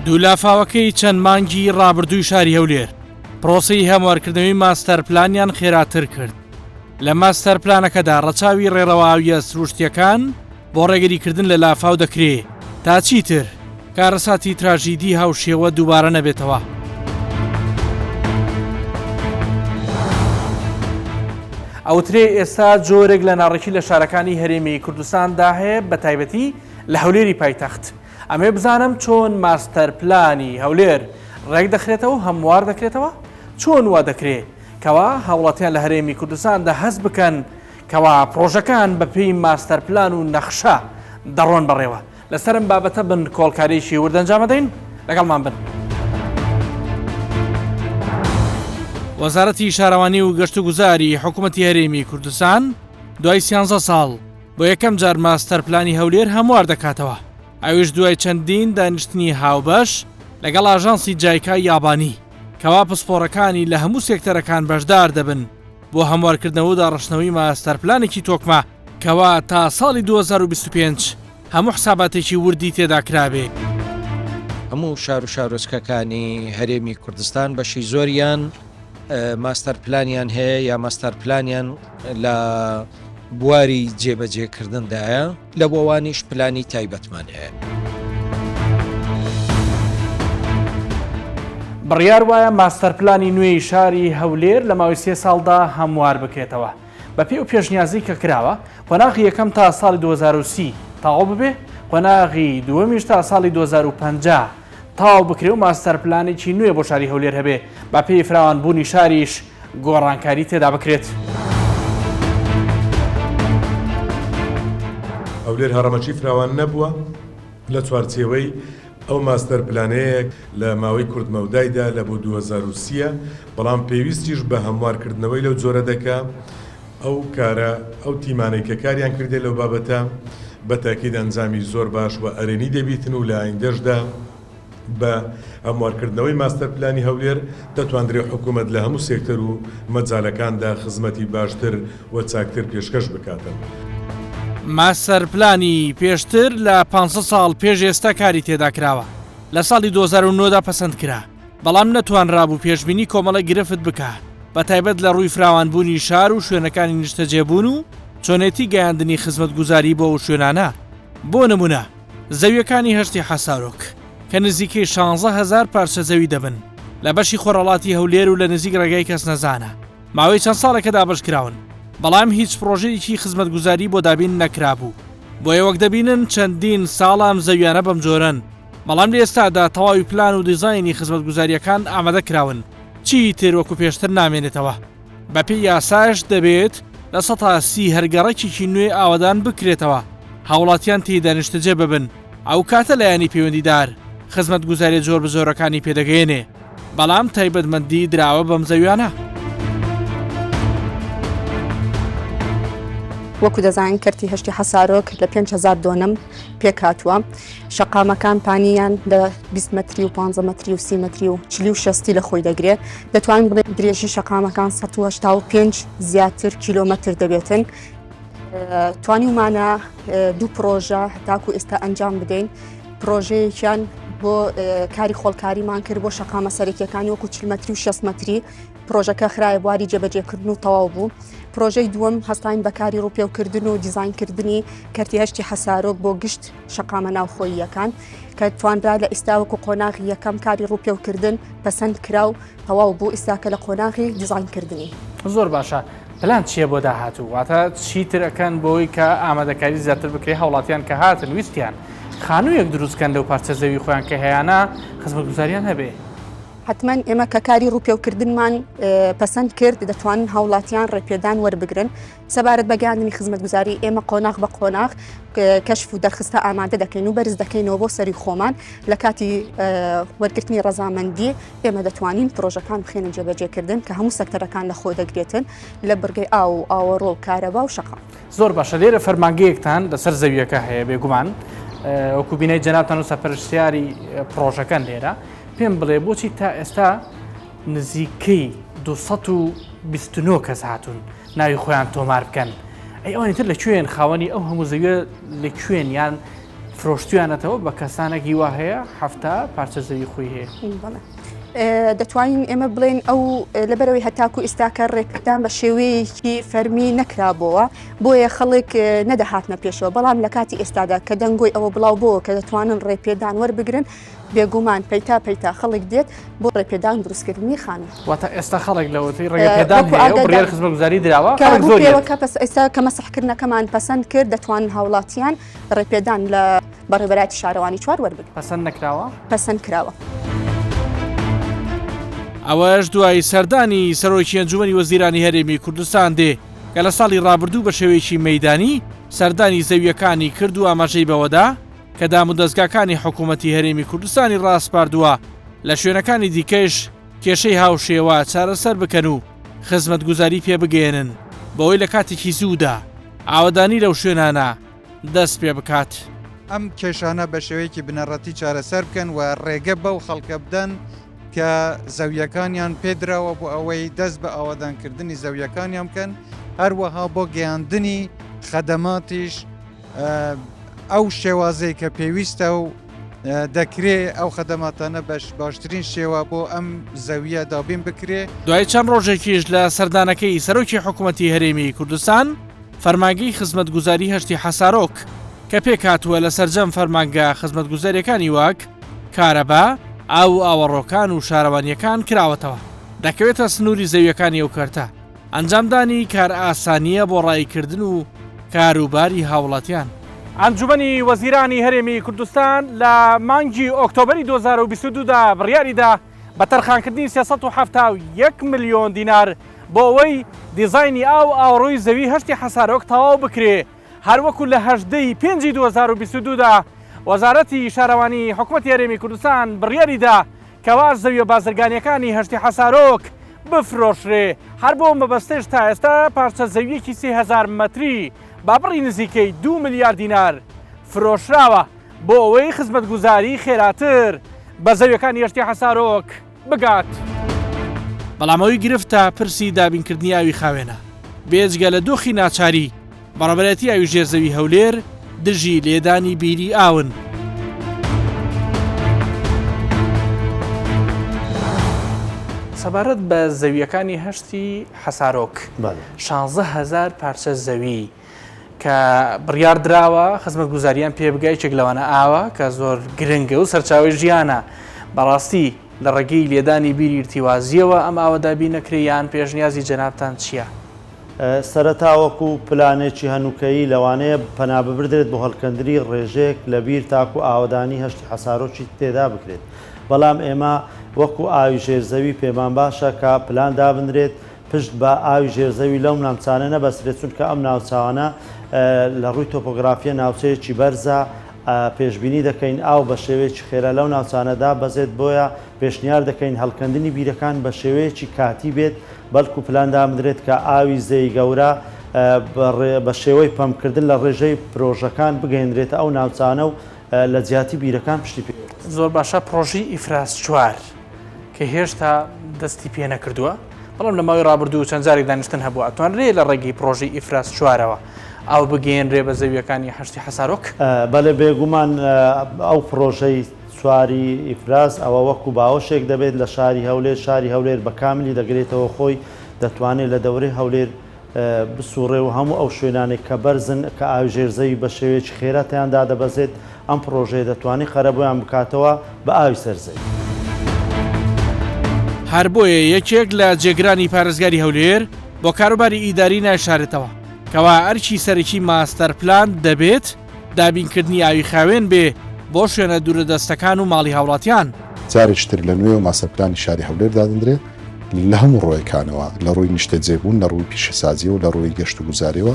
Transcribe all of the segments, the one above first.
دوو لافاوەکەی چەند مانگی ڕابردووی شاری هەولێر پرۆسەی هەموارکردنەوەی ماستەر پلانیان خێراتر کرد. لە ماستەر پلانەکەدا ڕەچاوی ڕێڕەوە ئاوییە سروشتییەکان بۆ ڕێگریکردن لە لافاو دەکرێ تا چیتر کارەساتی تراژیدی هاوشێوە دووبارە نەبێتەوە. ئەوترێ ئێستا جۆرێک لە ناڕێکی لە شارەکانی هەرێمی کوردستاندا هەیە بە تایبەتی لە هەولێری پایتەخت. ئەمەوێ بزانم چۆن ماستەر پلانی هەولێر ڕێک دەخرێتەوە و هەموار دەکرێتەوە؟ چۆن وا دەکرێ کەوا هاوڵاتیان لە هەرێمی کوردستاندا هەست بکەن کەوا پڕۆژەکان بە پێی ماستەر پلان و نەخشە دەڕۆن بەڕێوە؟ لەسەر ئەم بابەتە بنکۆڵکاریی ورد ئەنجام ئەدەین، لەگەڵمان بن. وەزارەتی شارەوانی و گەشتوگوزاری حکوومەتی هەرێمی کوردستان دوای سیانزە ساڵ بۆ یەکەم جار ماستەر پلانی هەولێر هەموار دەکاتەوە، ئەویش دوای چەندین دانیشتنی هاوبەش لەگەڵ ئاژانسی جایکای یابانی کەوا پسپۆڕەکانی لە هەموو سێکتەرەکان بەشدار دەبن بۆ هەموارکردنەوە و داڕشتنەوەی ماستەرپلانێکی تۆکمە کەوا تا ساڵی 2025 هەموو حساباتێکی وردی تێدا کرابێ. هەموو شار و شارۆچکەکانی هەرێمی کوردستان بەشی زۆریان ماستەر پلانیان هەیە یا ماستەر پلانیان لە بواری جێبەجێکردندایە لە بۆوانیش پلانی تایبەتمان هەیە. بڕیار وایە ماستەر پلانی نوێی شاری هەولێر لە ماوەی سێ ساڵدا هەموار بکرێتەوە. بەپێی ئەو پێشنیازەی کە کراوە، قۆناغی یەکەم تا ساڵی 2030 تەواو ببێ، قۆناغی دووەمیش تا ساڵی 2050 تەواو بکرێ و ماستەر پلانێکی نوێ بۆ شاری هەولێر هەبێ، بەپێی فراوانبوونی شاریش گۆڕانکاری تێدا بکرێت. هەولێر هەڕەمەکی فراوان نەبووە لە چوارچێوەی ئەو ماستەر پلانەیە لە ماوەی کورتمەودایدا لە بۆ 2030 ە، بەڵام پێویستیش بە هەموارکردنەوەی لەو جۆرە دەکا، ئەو کارە ئەو تیمانەی کە کاریان کردێ لەو بابەتە بە تاکید ئەنجامی زۆر باش و ئەرێنی دەبیتن و لە ئایندەشدا بە هەموارکردنەوەی ماستەر پلانی هەولێر دەتواندرێ حکوومەت لە هەموو سێکتەر و مەجالەکاندا خزمەتی باشتر و چاکتر پێشکەش بکاتن. ماستەر پلانی پێشتر لە پانزە ساڵ پێش ئێستا کاری تێدا کراوە، لە ساڵی 2009 دا پەسەند کرا، بەڵام نەتوانرابوو پێشبینی کۆمەڵێک گرفت بکا، بەتایبەت لە ڕووی فراوانبوونی شار و شوێنەکانی نیشتەجێبوون و چۆنێتی گەیاندنی خزمەتگوزاری بۆ ئەو شوێنانە، بۆ نموونە زەوییەکانی هەشتی حەسارۆک کە نزیکەی 16 هەزار پارچە زەوی دەبن لە بەشی خۆرهەڵاتی هەولێر و لە نزیک ڕێگای کەسنەزانە ماوەی چەند ساڵێکە دابەشکراون، بەڵام هیچ پڕۆژەیەکی خزمەتگوزاری بۆ دابین نەکرابوو، بۆیە وەک دەبینن چەندین ساڵە ئەم زەویانە بەم جۆرەن، بەڵام لە ئێستادا تەواوی پلان و دیزاینی خزمەتگوزارییەکان ئامادە کراون، چیتر وەکو پێشتر نامێنێتەوە. بەپێی یاساش دەبێت 30% هەر گەڕەکێکی نوێ ئاوەدان بکرێتەوە، هاوڵاتیان تێیدا نیشتەجێ ببن، ئەوکاتە لایەنی پەیوەندیدار خزمەتگوزارییە جۆربەجۆرەکانی پێدەگەیەنێ. بەڵام تایبەتمەندی دراوە بەم زەویانە. وەکو دەزانین کەرتی هەشتی حەسارۆک لە 5000 دۆنم پێکهاتووە شەقامەکان پانیان لە 20 مەتری و 15 مەتری و 30 مەتری و چلی و شەستی لە خۆی دەگرێت دەتوانین بڵێ درێژی شەقامەکان 185 زیاتر کیلۆمەتر دەبێتن توانیومانە دوو پرۆژە تاکو ئێستا ئەنجام بدەین پرۆژەیەکیان بۆ کاری خۆڵکاریمان کرد بۆ شەقامە سەرەکیەکانی وەکو 40 مەتری و 60 مەتری پرۆژەکە خرایە بواری جێبەجێکردن و تەواو بوو پرۆژەی دووەم هەستاین بەکاری ڕوپێوکردن و دیزاینکردنی کەرتی هەشتی حەسارۆک بۆ گشت شەقامە ناوخۆییەکان کە توانرا لە ئیستا وەکو قۆناغی یەکەم کاری ڕوپێوکردن پەسەند کرا و تەواو بوو ئیستاکە لە قۆناغی دیزاینکردنی. زۆر باشە پلان چییە بۆ داهاتوو؟ واتە چیتر ئەکەن بۆی کە ئامادەکاری زیاتر بکرێ هاوڵاتیان کە هاتن ویستیان خانوویەک دروست کەن لەو پارچە زەوی خۆیان کە هەیانە خزمەتگوزاریان هەبێ؟ حەتمەن ئێمە کە کاری ڕووپێوکردنمان پەسەند کرد دەتوانن هاوڵاتیان ڕێپێدان وەربگرن سەبارەت بە گەیاندنی خزمەتگوزاری ئێمە قۆناغ بە قۆناغ کەشف و دەرخستە ئامادە دەکەین و بەرز دەکەینەوە بۆ سەری خۆمان لە کاتی وەرگرتنی ڕەزامەندی ئێمە دەتوانین پرۆژەکان بخێنە جێبەجێکردن کە هەموو سەکتەرەکان لە خۆ دەگرێتن لە بڕگەی ئاو و ئاوەڕۆ و کارەبا و شەقام. زۆر باشە لێرە فەرمانگەیەکتان لەسەر زەویەکە هەیە بێگومان وەکو بینای جەنابتان و سەرپەرشتیاری پڕۆژەکەن لێرە پێم بڵێ بۆچی تا ئێستا نزیکەی 229 کەس هاتوون ناوی خۆیان تۆمار بکەن ئەی ئەوانی تر لە کوێن خاوەنی ئەو هەموو زەویە لە کوێن یان؟ فرۆشتویانەتەوە بە کەسانێک هیوا هەیە 70 پارچە زەوی خۆی هەیە. بەڵێ. دەتوانین ئێمە بڵێن ئەو لەبەرەوەی هەتاکو ئیستاکە ڕێپێدان بە شێوەیەکی فەرمی نەکرابەوە بۆیە خەڵک نەدەهاتنە پێشەوە بەڵام لە کاتی ئێستادا کە دەنگۆی ئەوە بڵاو بۆ کە دەتوانن ڕێپێدان وەربگرن بێگومان پەیتا پەیتا خەڵک دێت بۆ ڕێپێدان دروستکردنی خانوو. واتە ئێستا خەڵک لەوەتەی ڕێگەپێدان هەیە و بڕیاری خزمەتگوزاری دراوە خەڵک زۆر دێت. کە پس ئێستا کە مەسحکردنەکەمان پەسەند کرد دەتوانن هاوڵاتیان ڕێپێدان لە بەڕێوەبەرایەتی شارەوانی چوار وەربگرن. پەسەند نەکراوە؟ پەسەند کراوە. ئەوەش دوای سەردانی سەرۆکی ئەنجومەنی وەزیرانی هەرێمی کوردستان دێ کە لە ساڵی ڕابردوو بە شێوەیەکی مەیدانی سەردانی زەوییەکانی کرد و ئاماژەی بەوەدا کە دامودەزگاکانی حکوومەتی هەرێمی کوردستانی ڕاسپاردووە لە شوێنەکانی دیکەش کێشەی هاوشێوە چارەسەر بکەن و خزمەتگوزاری پێ بگەیەنن بەوەی لە کاتێکی زوودا ئاوەدانی لەو شوێنانە دەست پێ بکات. ئەم کێشانە بە شێوەیەکی بنەڕەتی چارەسەر بکەن و ڕێگە بەو خەڵکە بدەن کە زەوییەکانیان پێدراوە بۆ ئەوەی دەست بە ئاوەدانکردنی زەوییەکانیان بکەن، هەروەها بۆ گەیاندنی خەدەماتیش ئەو شێوازەی کە پێویستە و دەکرێ ئەو خەدەماتانە بەش باشترین شێوە بۆ ئەم زەویە دابین بکرێ. دوای چەند ڕۆژێکیش لە سەردانەکەی سەرۆکی حکومەتی هەرێمی کوردستان، فەرمانگەی خزمەتگوزاری هەشتی حەسارۆک کە پێکهاتووە لە سەرجەم فەرمانگە خزمەتگوزارییەکانی وەک، کارەبا، ئاو و ئاوەڕۆکان و شارەوانییەکان کراوەتەوە، دەکەوێتە سنووری زەوییەکانی ئەو کەرتە. ئەنجامدانی کارئاسانییە بۆ ڕاییکردن و کاروباری هاوڵاتیان. ئەنجومەنی وەزیرانی هەرێمی کوردستان لە مانگی ئۆکتۆبەری 2022 دا بڕیاریدا بە تەرخانکردنی 371 ملیۆن دینار بۆ ئەوەی دیزاینی ئاو ئاوەڕۆی زەوی هەشتی حەسارۆک تەواو بکرێ هەروەکو لە 18 ی پێنجی 2022 دا وەزارەتی شارەوانی حکومەتی هەرێمی کوردستان بڕیاریدا کەوا زەویە بازرگانیەکانی هەشتی حەسارۆک بفرۆشرێ، هەر بۆ مەبەستەش تا ئێستا پارچە زەویەکی 3000 مەتری بە بڕی نزیکەی دوو ملیار دینار فرۆشراوە بۆ ئەوەی خزمەتگوزاری خێراتر بە زەویەکانی هەشتی حەسارۆک بگات. بەڵام ئەوەی گرفتە پرسی دابینکردنی ئاوی خاوێنە، بێجگە لە دۆخی ناچاری بەڕێوەبەرایەتی ئاوی ژێر زەوی هەولێر دژی لێدانی بیری ئاون. سەبارەت بە زەوییەکانی هەشتی حەسارۆک، 16 هەزار پارچە زەوی کە بڕیار دراوە خزمەتگوزاریان پێ بگا، یەکێک لەوانە ئاوە کە زۆر گرنگە و سەرچاوەی ژیانە، بەڕاستی لە ڕێگەی لێدانی بیری ئیرتیوازییەوە ئەم ئاوە دابین نەکرێ یان پێشنیازی جەنابتان چییە؟ سەرەتا وەکو پلانێکی هەنووکەیی لەوانەیە پەناببردرێت بۆ هەڵکەندنی ڕێژەیەک لە بیر تاکو ئاوەدانی هەشتی حەسارۆکی تێدا بکرێت، بەڵام ئێمە وەکو ئاوی ژێر زەوی پێمان باشە کە پلان دابنرێت پشت بە ئاوی ژێر زەوی لەو نامچانە نەبەسترێت چونکە ئەم ناوچانە لە ڕووی تۆپۆگرافیە ناوچەیەکی بەرزە پێشبینی دەکەین ئاو بە شێوەیەکی خێرا لەو ناوچانە دابەزێت بۆیە پێشنیار دەکەین هەڵکەندنی بیرەکان بە شێوەیەکی کاتی بێت بەلکو پلان دابنرێت کە ئاوی زێی گەورە بە شێوەی پەمپکردن لە ڕێژەی پرۆژەکان بگەیەنرێتە ئەو ناوچانە و لە جیاتی بیرەکان پشتی پێ ببەسترێت. زۆر باشە پڕۆژەی ئیفراز چوار کە هێشتا دەستی پێ نەکردووە بەڵام لە ماوەی ڕابردوو چەند جارێک دانیشتن هەبووە ئەتوانرێ لە ڕێگەی پڕۆژەی ئیفراز چوارەوە ئاو بگەیەنرێ بە زەوییەکانی هەشتی حەسارۆک؟ بەلێ بێگومان ئەو پڕۆژەی چواری ئیفراز ئەوە وەکو باوەشێک دەبێت لە شاری هەولێر، شاری هەولێر بە کاملی دەگرێتەوە خۆی، دەتوانێت لە دەورەی هەولێر بسوڕێ و هەموو ئەو شوێنانەی کە بەرزن کە ئاوی ژێر زەوی بە شێوەیەکی خێرا تیان دادەبەزێت، ئەم پڕۆژەیە دەتوانێت قەرەبوویان بکاتەوە بە ئاوی سەر زەوی. هەر بۆیە یەکێک لە جێگرانی پارێزگاری هەولێر بۆ کاروباری ئیداری نایشارێتەوە کەوا ئەرکی سەرەکی ماستەرپلان دەبێت دابینکردنی ئاوی خاوێن بێ بۆ شوێنە دوورەدەستەکان و ماڵی هاوڵاتیان. جارێکی تر لە نوێوە ماستەرپلانی شاری هەولێر دادەندرێت لە هەموو ڕووەکانەوە، لە ڕووی نیشتەجێبوون، لە ڕووی پیشەسازییەوە، لە ڕووی گەشتوگوزارییەوە،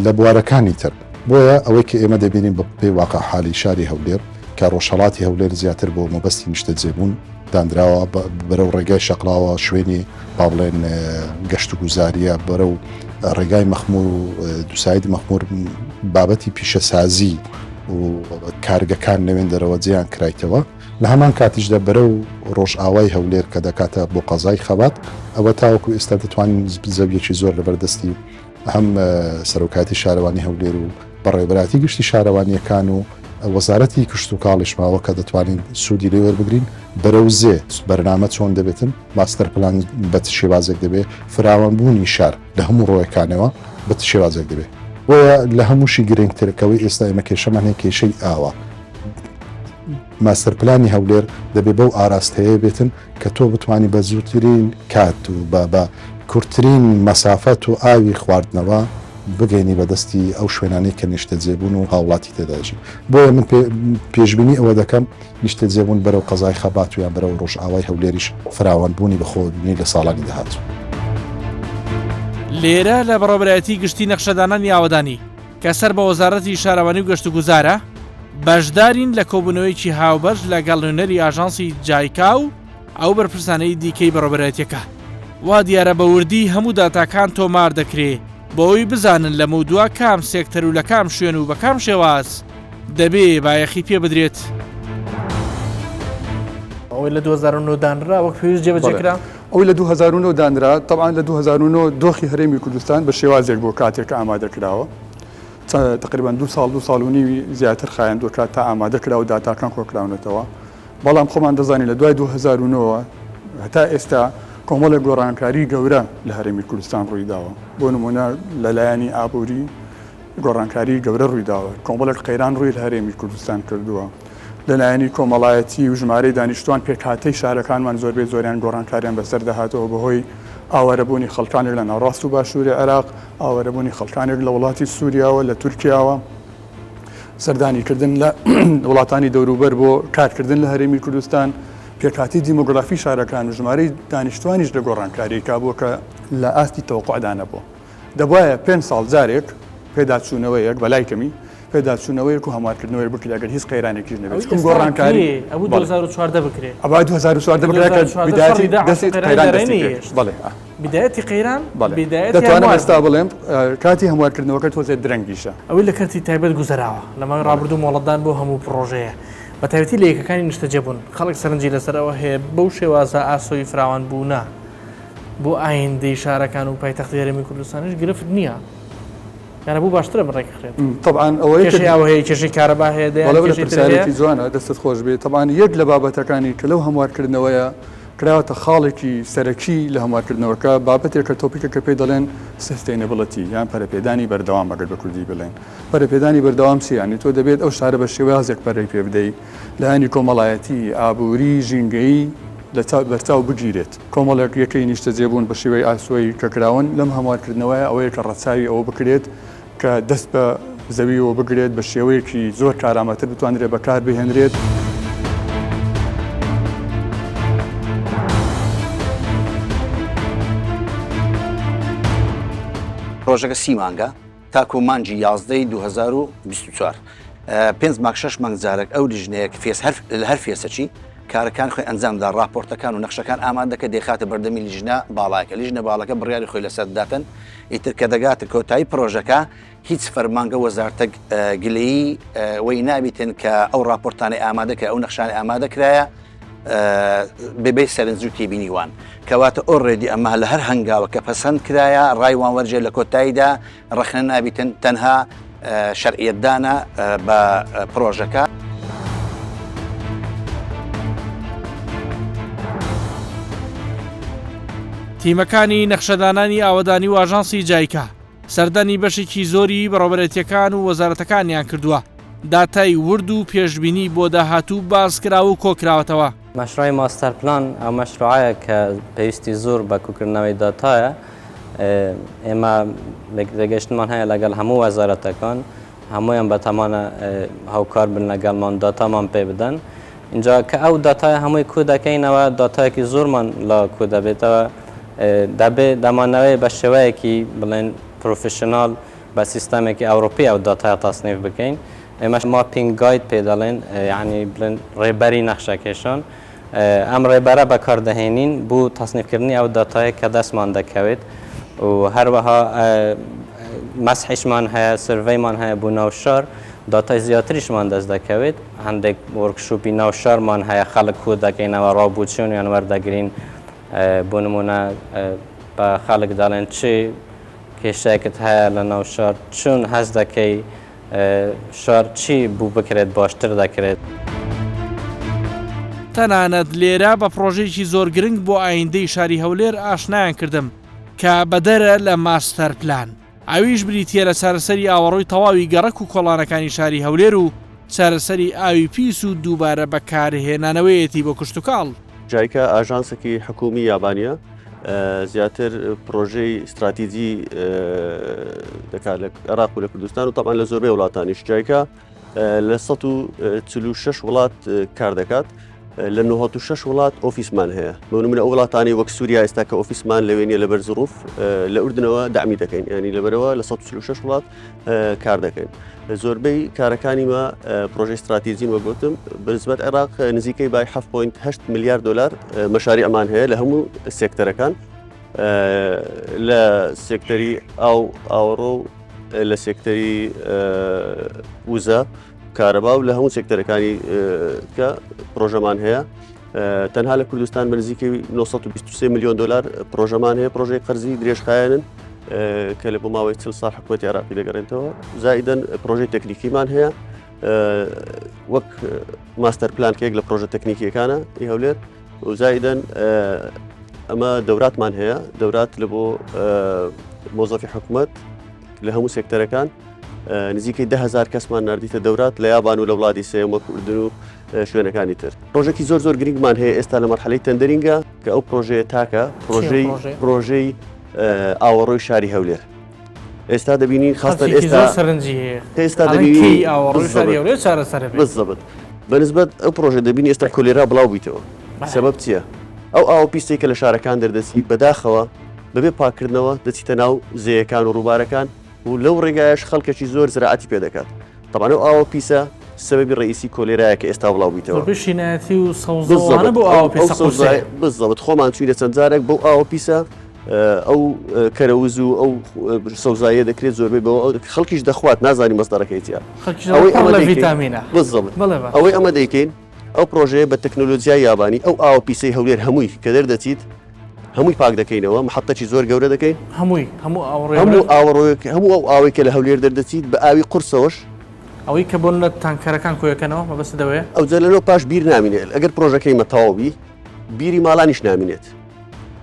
لە بوارەکانی تر. بۆیە ئەوەی کە ئێمە دەبینین بە پێی واقع حالی شاری هەولێر کە ڕۆژهەڵاتی هەولێر زیاتر بۆ مەبەستی نیشتەجێبوون دانراوە، بەرەو ڕێگای شەقڵاوە شوێنی با بڵێن گەشتوگوزارییە، بەرەو ڕێگای مەخمور و دوسایدی مەخمور بابەتی پیشەسازی و کارگەکان لەوێن دەرەوە جێیان کرایتەوە، لە هەمان کاتیشدا بەرەو ڕۆژئاوای هەولێر کە دەکاتە بۆ قەزای خەبات، ئەوە تاوەکو ئێستا دەتوانین زەویەکی زۆر لەبەردەستی هەم سەرۆکایەتی شارەوانی هەولێر و بەڕێوەبەرایەتی گشتی شارەوانییەکان و. وەزارەتی کشتوکاڵیش ماوە کە دەتوانین سوودی لێ وەربگرین، بەرەو زێ بەرنامە چۆن دەبێتن، ماستەر پلان بە چ شێوازێک دەبێ، فراوانبوونی شار لە هەموو ڕووەکانەوە بە چ شێوازێک دەبێ. بۆیە لە هەمووشی گرنگتر کەوەی ئێستا ئێمە کێشەمان هەیە کێشەی ئاوە. ماستەر پلانی هەولێر دەبێ بەو ئاراستەیە بێتن کە تۆ بتوانی بە زووترین کات و بە بە کورتترین مەسافە تۆ ئاوی خواردنەوە بگەینی بە دەستی ئەو شوێنانەی کە نیشتەجێبوون و هاوڵاتی تێدا دەژین. بۆیە من پێشبینی ئەوە دەکەم نیشتەجێبوون بەرەو قەزای خەبات و یان بەرەو ڕۆژئاوای هەولێریش فراوانبوونی بەخۆوە ببینی لە ساڵانی داهاتوو. لێرە لە بەڕێوەبەرایەتی گشتی نەخشەدانانی ئاوەدانی کە سەر بە وەزارەتی شارەوانی و گەشتوگوزارە، بەشدارین لە کۆبوونەوەیەکی هاوبەش لەگەڵ نوێنەری ئاژانسی جایکا و ئەو بەرپرسانەی دیکەی بەڕێوەبەرایەتیەکە. وا دیارە بە وردی هەموو داتاکان تۆمار دەکرێ بۆ ئەوەی بزانن لەمەودوا کام سێکتەر و لە کام شوێن و بە کام شێواز دەبێ بایەخی پێ بدرێت. ئەوەی لە 2009 دانرا وەک پێویست جێبەجێ کرا؟ ئەوەی لە 2009 دانرا، تەبعەن لە 2009 دۆخی هەرێمی کوردستان بە شێوازێک بوو کاتێک کە ئامادە کراوە تەقریبەن دوو ساڵ دوو ساڵ و نیوی زیاتر خایاندووە کات تا ئامادە کرا و داتاکان کۆکراونەتەوە بەڵام خۆمان دەزانین لە دوای 2009 ەوە هەتا ئێستا کۆمەڵێک گۆڕانکاری گەورە لە هەرێمی کوردستان ڕوویداوە بۆ نمونە لە لایەنی ئابووری گۆڕانکاری گەورە ڕوویداوە، کۆمەڵێک قەیران ڕووی لە هەرێمی کوردستان کردووە، لە لایەنی کۆمەڵایەتی و ژمارەی دانیشتووان پێکهاتەی شارەکانمان زۆربەی زۆریان گۆڕانکاریان بەسەردا هاتەوە بەهۆی ئاوارەبوونی خەڵکانێک لە ناوەڕاست و باشووری عێراق، ئاوارەبوونی خەڵکانێک لە وڵاتی سووریاوە، لە تورکیاوە، سەردانیکردن لە وڵاتانی دەوروبەر بۆ کارکردن لە هەرێمی کوردستان، پێکهاتەی دیمۆگرافی شارەکان و ژمارەی دانیشتوانیش لە گۆڕانکارییەکا بووە کە لە ئاستی تەوەقوعدا نەبووە. دەبوایە پێنج ساڵ جارێک پێداچوونەوەیەک بەلای کەمی پێداچوونەوەیەک و هەموارکردنەوەیەک بکرێت ئەگەر هیچ قەیرانێکیش نەبێت چونکە گۆڕانکاری ئەبوو 2014 بکرێ ئەبا 2014 بکرێت کە بدایەتی دەستی قەیران دەستی پێ بەڵێ بدایەتی قەیران بەڵێ دەتوانم ئێستا بڵێم کاتی هەموارکردنەوەکە تۆزێ درەنگیشە. ئەوەی لە کەرتی تایبەت گوزەراوە لە ماوەی ڕابردوو مۆڵەتدان بۆ هەموو پڕۆژەیە بە تایبەتی لە یەکەکانی نیشتەجێبوون خەڵک سەرنجی لەسەر ئەوە هەیە بەو شێوازە ئاسۆی فراوانبوونە بۆ ئایندەی شارەکان و پایتەختی هەرێمی کوردستانیش گرفت نییە یانە بۆ باشترە بڕێکخرێت طبعا ئەوەی کێشەی ئاو هەیە کێشەی کارەبا هەیە دەیان بەڵێ بەڵێ کێشەی تر هەیە پرسیارێکی جوانە دەستت خۆش بێ طبعا یەک لە بابەتەکانی کە لەو هەموارکردنەوەیە کراوەتە خاڵێکی سەرەکی لە هەموارکردنەوەکە بابەتێکە تۆپیکە کە پێی دەڵێن sustainability یان پەرەپێدانی بەردەوام ئەگەر بە کوردی بڵێن پەرەپێدانی بەردەوام چییە یانی تۆ دەبێت ئەو شارە بە شێوازێک پەرەی پێ بدەی لایەنی کۆمەڵایەتی ئابووری ژینگەیی لە بەرچاو بگیرێت. کۆمەڵێک یەکەی نیشتەجێبوون بە شێوەی ئاسۆیی کە کراون، لەم هەموارکردنەوەیە ئەوەیە کە ڕەچاوی ئەوە بکرێت کە دەست بە زەوییەوە بگرێت بە شێوەیەکی زۆر کارامەتر بتوانرێت بەکار بهێنرێت. پرۆژەکە سی مانگە تاکو مانگی یازدەی 2024 پێنج مانگ شەش مانگ جارێک ئەو لیژنەیە کە phase هەر لە هەر phase ەکی کارەکان خۆی ئەنجامدا راپۆرتەکان و نەخشەکان ئامادە دەکە دەیخاتە بەردەمی لیژنە باڵایەکە لیژنە باڵەکە بڕیاری خۆی لەسەر داتن ئیتر کە دەگاتە کۆتایی پرۆژەکە هیچ فەرمانگە وەزارتەک گلەیی وەی نابیتن کە ئەو راپۆرتانەی ئامادە کرا ئەو نەخشانەی ئامادە کرایە بەبێ سەرنج و تێبینی وان. کەواتە already ئەمە لە هەر هەنگاوە کە پەسەند کرایە ڕای وان وەرجێ لە کۆتاییدا ڕەخنە نابیتن تەنها شەرعیەتدانە بە پرۆژەکە. تیمەکانی نەخشەدانانی ئاوەدانی و ئاژانسی جایکا سەردانی بەشێکی زۆری بەڕێوەبەرێتییەکان و وەزارەتەکانیان کردووە، داتای ورد و پێشبینی بۆ داهاتوو باسکراو و کۆکراوەتەوە. مەشروعی ماستەر پلان ئەو مەشروعەیە کە پێویستی زۆر بە کۆکردنەوەی داتایە، ئێمە لێکتێگەیشتنمان هەیە لەگەڵ هەموو وەزارەتەکان، هەموویان بەتەمانە هاوکار بن لەگەڵمان داتامان پێ بدەن، ئینجا کە ئەو داتایە هەمووی کۆ دەکەینەوە داتایەکی زۆرمان لا کۆ دەبێتەوە، دەبێ دەمانەوێ بە شێوەیەکی بڵێن professional بە سیستەمێکی ئەوروپی ئەو داتایە تەسنیف بکەین، ئێمەش mapping guide پێ دەڵێن یانی بڵێن ڕێبەری نەخشەکێشان، ئەم ڕێبەرە بەکار دەهێنین بۆ تەسنیفکردنی ئەو داتایە کە دەستمان دەکەوێت و هەروەها مەسحیشمان هەیە survey مان هەیە بۆ ناو شار داتای زیاتریشمان دەست دەکەوێت هەندێک workshop ی ناو شارمان هەیە خەڵک کۆ دەکەینەوە ڕاو بۆچوونیان وەردەگرین بۆ نمونە بە خەڵک دەڵێن چ کێشەیەکت هەیە لە ناو شار چۆن هەست دەکەی؟ شار چی بوو بکرێت باشتر دەکرێت. تەنانەت لێرە بە پڕۆژەیەکی زۆر گرنگ بۆ ئایندەی شاری هەولێر ئاشنایان کردم کە بەدەرە لە ماستەر پلان، ئەویش بریتییە لە چارەسەری ئاوەڕۆی تەواوی گەڕەک و کۆڵانەکانی شاری هەولێر و چارەسەری ئاوی پیس و دووبارە بەکارهێنانەوەیەتی بۆ کشتوکاڵ. جایکا ئاژانسێکی حکوومی یابانییە، زیاتر پرۆژەی ستراتیجی دەکات لە عێراق و لە کوردستان و تەبعەن لە زۆربەی وڵاتانیش. جایکا لە 146 وڵات کار دەکات لە 96 وڵات ئۆفیسمان هەیە بۆ نمونە ئەو وڵاتانی وەک سووریا ئێستا کە ئۆفیسمان لەوێ نیە لەبەر زروف لە ئوردنەوە دامی دەکەین ینی لەبەرەوە لە 146 وڵات کار دەکەین زۆربەی کارەکانی مە پرۆژەی استراتیژین وە گوتم بەنسبەت عێراق نزیکەی بای 7.8 میلیارد دلار مەشاریعمان هەیە لە هەموو سێکتەرەکان لە سێکتەری ئاو ئاوەڕۆ و لە سێکتەری وزە کارەبا و لە هەموو سێکتەرەکانی کە پرۆژەمان هەیە تەنها لە کوردستان بە نزیکەی 923 میلیۆن دلار پرۆژەمان هەیە پرۆژەی قەرزی درێژخایەنن کە لە بۆ ماوەی 40 ساڵ حکوومەتی عێراقی دەگەڕێنەوە زائیدەن پرۆژەی تەکنیکیمان هەیە وەک ماستەر پلان کە یەک لە پرۆژە تەکنیکیەکانە ئی هەولێر و زائیدەن ئەمە دەوراتمان هەیە دەورات لە بۆ مۆزەفی حکومت لە هەموو سێکتەرەکان نزیکەی دههزار کەسمان نردیتە دەورات لە یابان و لە وڵاتی سێم وەک ئوردن و شوێنەکانی تر پرۆژێکی زۆر زۆر گرنگمان هەیە ئێستا لە مەرحەلەی tendering ە کە ئەو پرۆژەیە تاکە پرۆژەی پرۆژەی ئاوەڕۆی شاری هەولێر ئێستا دەبینین خاستە ئێستا سەرنجی هەیە ئێستا دەبینی ئاوەڕۆی شاری هەولێر چارەسەر بزەبت بەنسبەت ئەو پرۆژە دەبینی ئێستا کۆلێرا بڵاو بیتەوە سەبەب چییە؟ ئەو ئاوە پیسەی کە لە شارەکان دەردەچی بەداخەوە بەبێ پاککردنەوە دەچیتە ناو زێیەکان و ڕووبارەکان و لەو ڕێگایەش خەڵکێکی زۆر زراعەتی پێ دەکات تەبعەن ئەو ئاوە پیسە سەبەبی ڕەئیسی کۆلێرایە کە ئێستا بڵاو بیتەوە. زۆربەی شینایەتی و سەوزەوانە بۆ ئاوە پیسە قورسەیە. بزەبت خۆمان چوینە چەند جارێک بەو ئاوە پیسە ئەو کەرەوز و ئەو سەوزاییە دەکرێت زۆربەی بەوە خەڵکیش دەخوات نازانی مەسدەرەکەی چیە ئەوەی ئەمە ڤیتامینە بزەبت ئەوەی ئەمە دەیکەین ئەو پرۆژەیە بە تەکنۆلۆجیای یابانی ئەو ئاوە پیسەی هەولێر هەمووی کە دەردەچیت هەمووی پاک دەکەینەوە محەتەکی زۆر گەورە دەکەین هەمووی هەموو هەموو ئاوەڕۆیەک هەموو ئەو ئاوەی کە لە هەولێر دەردەچیت بە ئاوی قورسەوەش ئەوەی کە بۆ لە تانکەرەکان کۆیەکەنەوە مەبەست دەوەیە ئەو جا لەنەوە پاش بیر نامینێت ئەگەر پرۆژەکەی مە تەواو بی بیری ماڵانیش نامینێت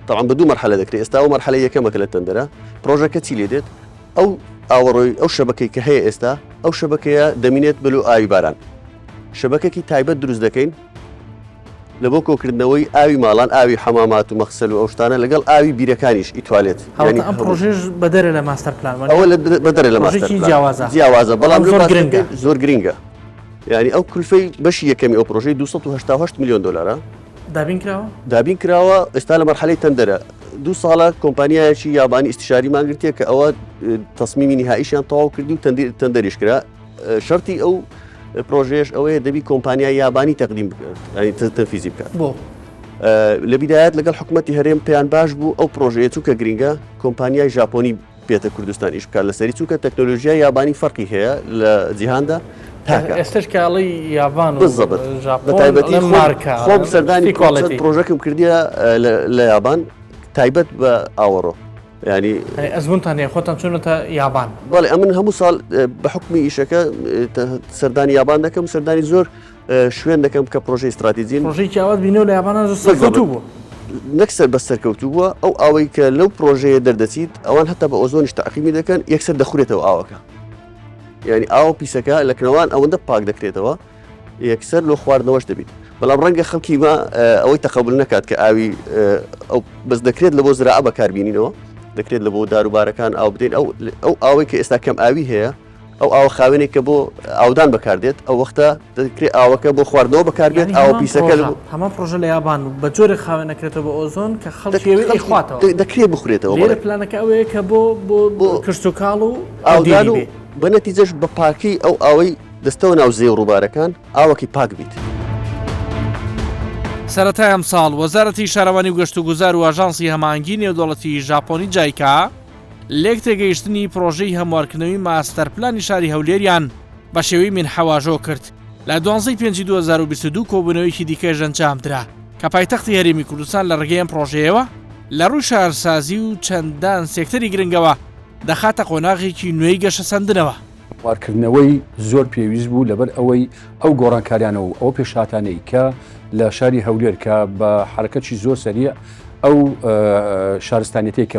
تەبعەن بە دوو مەرحەلە دەکرێت ئێستا ئەو مەرحەلە یەکەمە کە لە تەندەرە پرۆژەکە چی لێ دێت ئەو ئاوەڕۆی ئەو شەبەکەی کە هەیە ئێستا ئەو شەبەکەیە دەمینێت بەلو ئاوی باران شەبەکەکی تایبەت دروست دەکەین لە بۆ کۆکردنەوەی ئاوی ماڵان ئاوی حەمامات و مەخسەل و ئەو شتانە لەگەڵ ئاوی بیرەکانیش ئی توالێت یعنی ئەم پرۆژەش بەدەرە لە ماستەر پلان ئەوە بەدەرە لە ماستەر پلان جیاوازە جیاوازە بەڵام زۆر گرنگە زۆر گرنگە یعنی ئەو کولفەی بەشی یەکەمی ئەو پرۆژەی 288 میلیۆن دلارە دابین کراوە؟ دابین کراوە، ئێستا لە مەرحەلەی تەندەرە. دوو ساڵە کۆمپانیایەکی یابانی ئیستیشاریمان گرتیە کە ئەوە تەسمیمی نیهائیشیان تەواو کردی و تەندەریش کرا. شەرتی ئەو پرۆژەیەش ئەوەیە دەبی کۆمپانیای یابانی تەقدیم بکات، یانی تەنفیزی بکات. بۆ؟ لە بیدایەت لەگەڵ حکومەتی هەرێم پێیان باش بوو ئەو پرۆژەیە چونکە گرینگە کۆمپانیای ژاپۆنی بێتە کوردستان ئیش بکات لەسەری چونکە تەکنۆلۆژیای یابانی فەرقی هەیە لە جیهاندا تاکە ئێستش کە ئەڵێی یابان و بالضبط ژاپۆن بەتایبەتی ئەڵێ مارکە خۆم سەردانی quality پرۆژەکەم کردیە لە یابان تایبەت بە ئاوەڕۆ ینی ئەزمونتان هەیە خۆتان چوونەتە یابان بەڵێ ئەمن هەموو ساڵ بە حکومی ئیشەکە سەردانی یابان دەکەم سەردانی زۆر شوێن دەکەم کە پرۆژەی ستراتیجین. پرۆژەیەکی ئاوات بینیوە لە یابانا زۆر سەرکەوتوو بووە. نەک سەر بەس سەرکەوتوو بووە، ئەو ئاوەی کە لەو پرۆژەیە دەردەچیت ئەوان هەتا بە ئۆزۆنیش تەعقیمی دەکەن یەکسەر دەخورێتەوە ئاوەکە. یانی ئاوە پیسەکە لە کنەوان ئەوەندە پاک دەکرێتەوە یەکسەر لۆ خواردنەوەش دەبیت. بەڵام ڕەنگە خەڵکی ما ئەوەی تەقەبول نەکات کە ئاوی ئەو بەس دەکرێت لە بۆ زراعە بەکاربینینەوە دەکرێت لە بۆ داروبارەکان ئاو بدەین ئەو ئەو ئاوەی کە ئێستا کەم ئاوی هەیە ئەو ئاوە خاوێنێک کە بۆ ئاودان بەکاردێت ئەو وەختە دەکرێت ئاوەکە بۆ خواردنەوە بەکاربێت ئاوە پیسەکە هەمان پرۆژە لە یابان بە جۆرێک خاوێن نەکرێتەوە بە ئۆزۆن کە خەڵکی ئەوێ ئەیخواتەوە دەکرێت بخورێتەوە لێرە پلانەکە ئەوەیە کە بۆ بۆ بۆ کشتوکاڵ و ئاودان و بە نەتیجەش بە پاکی ئەو ئاوەی دەستەوە ناو زێ و ڕووبارەکان ئاوەکی پاک بیت. سەرەتای ئەمساڵ، وەزارەتی شارەوانی و گەشتوگوزار و ئاژانسی هەماهەنگی نێودەوڵەتیی ژاپۆنی جایکا، لێکتێگەیشتنی پڕۆژەی هەموارکردنەوەی ماستەرپلانی شاری هەولێریان بە شێوەی مینحە واژۆ کرد. لە دوانزەی پێنجی 2022 کۆبوونەوەیەکی دیکەش ئەنجامدرا کە پایتەختی هەرێمی کوردستان لە ڕێگەی ئەم پڕۆژەیەوە لە ڕووی شارسازی و چەندان سێکتەری گرنگەوە دەخاتە قۆناغێکی نوێی گەشەسەندنەوە. هەموارکردنەوەی زۆر پێویست بوو لەبەر ئەوەی ئەو گۆڕانکاریانە و ئەو پێشهاتانەی کە لە شاری هەولێر کە بە حەرەکەتی زۆر سەریع ئەو شارستانیەتەی کە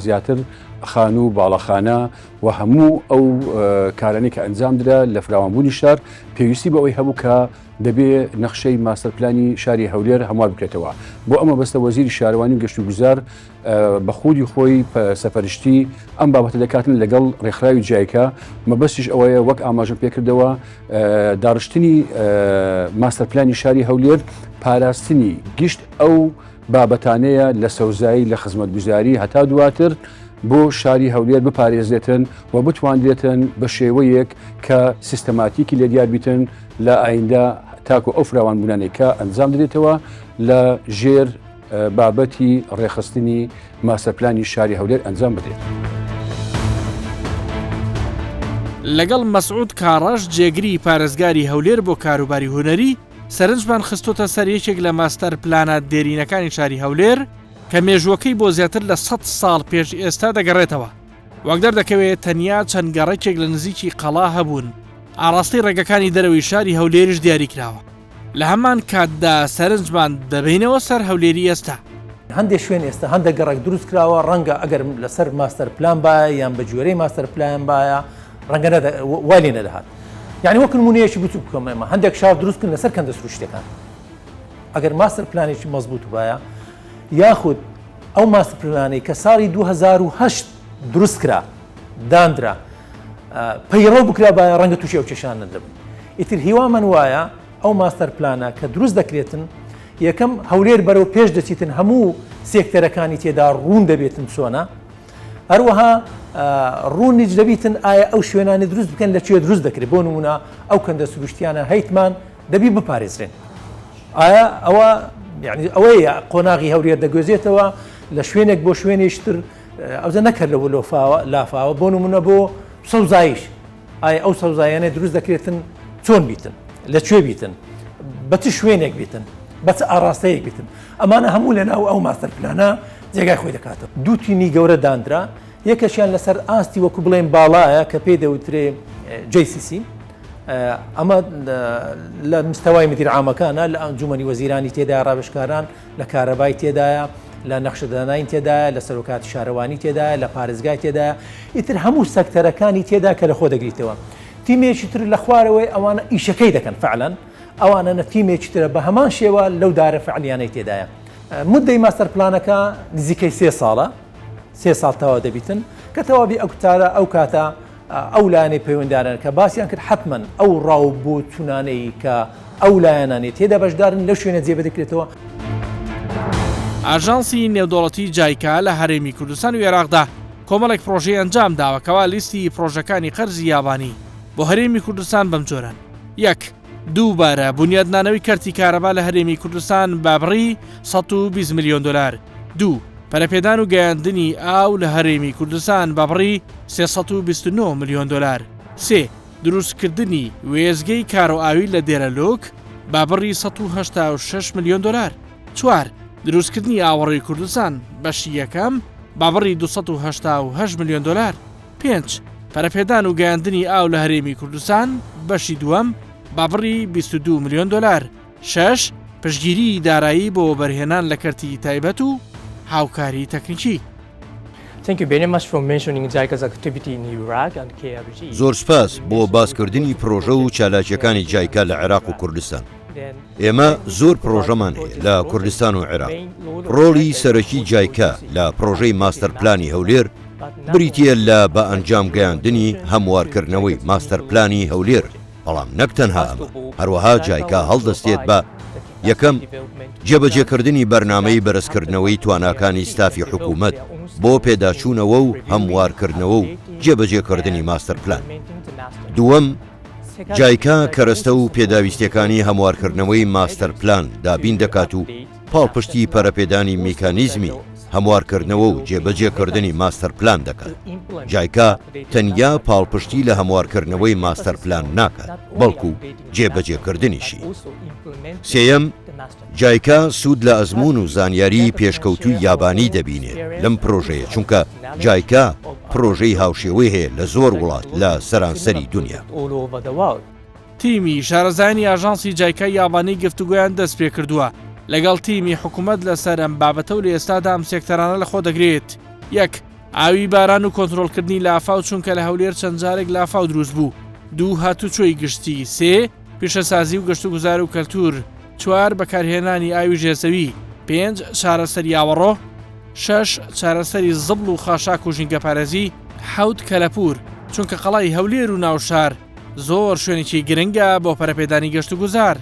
زیاتر خانوو و باڵەخانە و هەموو ئەو کارانەی کە ئەنجام درا لە فراوانبوونی شار پێویستی بە ئەوەی هەبوو کە دەبێ نەخشەی ماستەر پلانی شاری هەولێر هەموار بکرێتەوە. بۆ ئەم مەبەستە وەزیری شارەوانی و گەشتوگوزار بە خودی خۆی سەپەرشتی ئەم بابەتە دەکاتن لەگەڵ ڕێکخراوی جایکا، مەبەستیش ئەوەیە وەک ئاماژەم پێکردەوە داڕشتنی ماستەر پلانی شاری هەولێر پاراستنی گشت ئەو بابەتانەیە لە سەوزایی لە خزمەتگوزاری هەتا دواتر بۆ شاری هەولێر بپارێزرێتن و بتواندرێتن بە شێوەیەک کە سیستەماتیکی لێ دیار بیتن لە ئایندە تاکو ئەو فراوانبوونانەی کە ئەنجام دەدرێتەوە لە ژێر بابەتی ڕێکخستنی ماستەرپلانی شاری هەولێر ئەنجام بدرێت. لەگەڵ مەسعود کاڕەش جێگری پارێزگاری هەولێر بۆ کاروباری هونەری، سەرنجمان خستۆتە سەر یەکێک لە ماستەر پلانە دێرینەکانی شاری هەولێر کە مێژووەکەی بۆ زیاتر لە 100 ساڵ پێش ئێستا دەگەڕێتەوە. وەک دەردەکەوێت تەنیا چەند گەڕەکێک لە نزیکی قەڵا هەبوون، ئاڕاستەی ڕێگەکانی دەرەوەی شاری هەولێریش دیاریکراوە. لە هەمان کاتدا سەرنجمان دەبەینەوە سەر هەولێری ئێستا. هەندێک شوێن ئێستا هەندێک گەڕەک دروست کراوە ڕەنگە ئەگەر لەسەر ماستەر پلان بایە یان بە گوێرەی ماستەر پلان بایە ڕەنگە وای لێ نەدەهات یعنی وەک نمونەیەکی بچوک بکەم ئێمە هەندێک شار دروست کردن لەسەر کەندە سروشتەکان ئەگەر ماستەر پلانێکی مەزبوط بایە یاخود ئەو ماستەر پلانەی کە ساڵی 2008 دروست کرا داندرا پەیڕەو بکرابایە ڕەنگە تووشی ئەو کێشانە دەبن. ئیتر هیوامان وایە ئەو ماستەر پلانە کە دروست دەکرێتن یەکەم هەولێر بەرەو پێش دەچیتن هەموو سێکتەرەکانی تێدا ڕوون دەبێتن چۆنە هەروەها ڕوونیش دەبیتن ئایا ئەو شوێنانی دروست بکەن لە کوێ دروست دەکرێت بۆ نمونە ئەو کەندە سروشتیانە هەیتمان دەبی بپارێزرێن ئایا ئەوە یعنی ئەوەیە قۆناغی هەولێر دەگوێزێتەوە لە شوێنێک بۆ شوێنێشتر ئەوجا نەک هەر لە لۆفاوە لافاوە بۆ نمونە بۆ سەوزاییش ئایا ئەو سەوزایانە دروست دەکرێتن چۆن بیتن لە کوێ بیتن بە چ شوێنێک بیتن بە چ ئاراستەیەک بیتن ئەمانە هەموو لە ناو ئەو ماستەر پلانە جێگای خۆی دەکاتەوە دوو تیمی گەورە دانرا یەکەشیان لەسەر ئاستی وەکو بڵێن باڵایە کە پێی دەوترێ JCC ئەمە لە مستەوای مدیر عامەکانە لە ئەنجومەنی وەزیرانی تێدا ڕاوێژکاران لە کارەبای تێدایە، لە نەخشەداناین تێدایە، لە سەرۆکاتی شارەوانی تێدایە، لە پارێزگای تێدایە، ئیتر هەموو سەکتەرەکانی تێدا کە لە خۆ دەگریتەوە. تیمێکی تر لە خوارەوەی ئەوانە ئیشەکەی دەکەن فعلەن، ئەوانە نە تیمێکی ترە بە هەمان شێوە لەو دارە فعلیانەی تێدایە. موددەی ماستەر پلانەکە نزیکەی سێ ساڵە، سێ ساڵ تەواو دەبیتن، کە تەواو بی ئەو کاتە ئەو کاتە ئەو لایەنەی پەیوەندارن کە باسیان کرد حەتمەن ئەو ڕا و بۆچوونانەی کە ئەو لایەنانەی تێدا بەشدارن لەو شوێنە جێبەدەکرێتەوە. ئاژانسی نێودەوڵەتی جایکا لە هەرێمی کوردستان و عێراقدا کۆمەڵێک پڕۆژەی ئەنجام داوە کەوا لیستی پڕۆژەکانی قەرزی یابانی بۆ هەرێمی کوردستان بەم جۆرەن، یەک. دووبارە بونیادنانەوەی کەرتی کارەبا لە هەرێمی کوردستان بە بڕی 120 ملیۆن دۆلار. دوو. پەرەپێدان و گەیاندنی ئاو لە هەرێمی کوردستان بە بڕی 329 ملیۆن دۆلار. سێ. دروستکردنی وێستگەی کارۆئاوی لە دێرەلوک بە بڕی 186 ملیۆن دۆلار. چوار. دروستکردنی ئاوەڕۆی کوردستان بەشی یەکەم بە بڕی 288 ملیۆن دۆلار. پێنج. پەرەپێدان و گەیاندنی ئاو لە هەرێمی کوردستان بەشی دووەم بە بڕی 22 ملیۆن دۆلار. شەش. پشتگیریی دارایی بۆ وەبەرهێنان لە کەرتی تایبەت و هاوکاری تەکنیکی. زۆر سوپاس بۆ باسکردنی پرۆژە و چالاکییەکانی جایکا لە عێراق و کوردستان. ئێمە زۆر پرۆژەمان هەیە لە کوردستان و عێراق. ڕۆڵی سەرەکی جایکا لە پرۆژەی ماستەر پلانی هەولێر بریتییە لە بە ئەنجام گەیاندنی هەموارکردنەوەی ماستەر پلانی هەولێر، بەڵام نەک تەنها ئەمە، هەروەها جایکا هەڵدەستێت بە، یەکەم، جێبەجێکردنی بەرنامەی بەرزکردنەوەی تواناکانی ستافی حکوومەت بۆ پێداچوونەوە و هەموارکردنەوە و جێبەجێکردنی ماستەر پلان. دووەم، جایکا کەرەستە و پێداویستییەکانی هەموارکردنەوەی ماستەر پلان دابین دەکات و پاڵپشتی پەرەپێدانی میکانیزمی هەموارکردنەوە و جێبەجێکردنی ماستەر پلان دەکات. جایکا تەنیا پاڵپشتی لە هەموارکردنەوەی ماستەر پلان ناکات، بەڵکو جێبەجێکردنیشی. سێیەم. جایکا سوود لە ئەزموون و زانیاریی پێشکەوتووی یابانی دەبینێت لەم پرۆژەیە، چونکە جایکا پرۆژەی هاوشێوەی هەیە لە زۆر وڵات لە سەرانسەری دونیا. تیمی شارەزایانی ئاژانسی جایکای یابانی گفتوگۆیان دەستپێکردووە لەگەڵ تیمی حکومەت لەسەر ئەم بابەتە و لە ئێستادا ئەم سێکتەرانە لەخۆدەگرێت، یەک. ئاوی باران و کۆنترۆڵکردنی لافاو چونکە لە هەولێر چەند جارێک لافاو دروست بوو، دوو. هاتوچۆی گشتی، سێ. پیشەسازی و گەشتوگوزار و کەلتور، چوار. بەکارهێنانی ئاوی ژێرزەوی، پێنج. چارەسەری ئاوەڕۆ، شەش. چارەسەری زبڵ و خاشاک و ژینگەپارێزی، حەوت. کەلەپوور، چونکە قەڵای هەولێر و ناوشار زۆر شوێنێکی گرنگە بۆ پەرەپێدانی گەشتوگوزار.